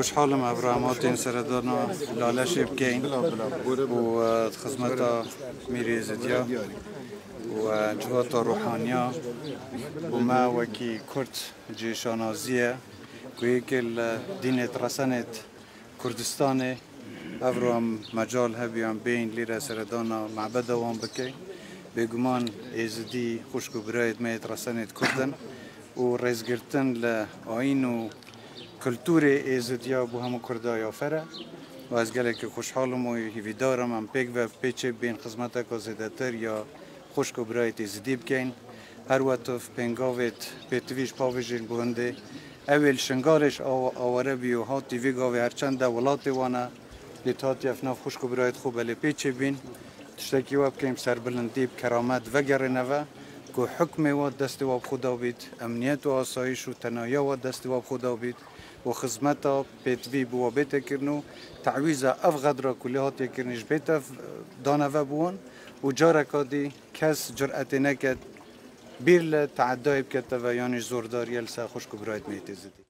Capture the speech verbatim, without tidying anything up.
Xweşhal im ev re em hatên seredana Laleşê bikeyn û, e, di xizmeta Mîrê Êzidiya û, e, civata ruhaniya û me wekî Kurd cêşanazî ye ku yekê li dînê di resenê di Kurdistanê ev re em mecal hebiyan bêyn lêre seredana mebeda wan bikeyn. Bêguman Êzidî xwişk û birayêd me yê di resenê di Kurd in û rêzgirtin li ayîn û kulturê Êzidiya bo hemû Kurda ya fer e. Û ez gelekî xweşhal im û hîvîdar im em pêk ve pê çê bibên xizmeteka zêdetir ya xwişk û birayêd Êzidî bikeyn. Her wetif pêngavêd pêtivî ji pavêjên bo hindê. Ew ê li Şingalê ji aw-, aware bî û hatî vî gavê her çend de welatê wan e. Lê hatiye ev nav xwişk û birayêd xwe belê pê çê bîn. Tiştekî we bikeyn bi serbilindî, bi keramet vegerêne ve ku hukmê we destê we bi xwe da bît, emniyet û asayîş û tenahiya we destê we bi xwe da bît û xizmeta pêtivî bi we bête kirin û tewîza ev xedra ku lê hatiye kirinî ji bête dane ve bi wan û careka dî kes curetê neket bîr li teedayê bikete ve yanî zordariyê li ser xwişk û birayêd me yê Êzidî.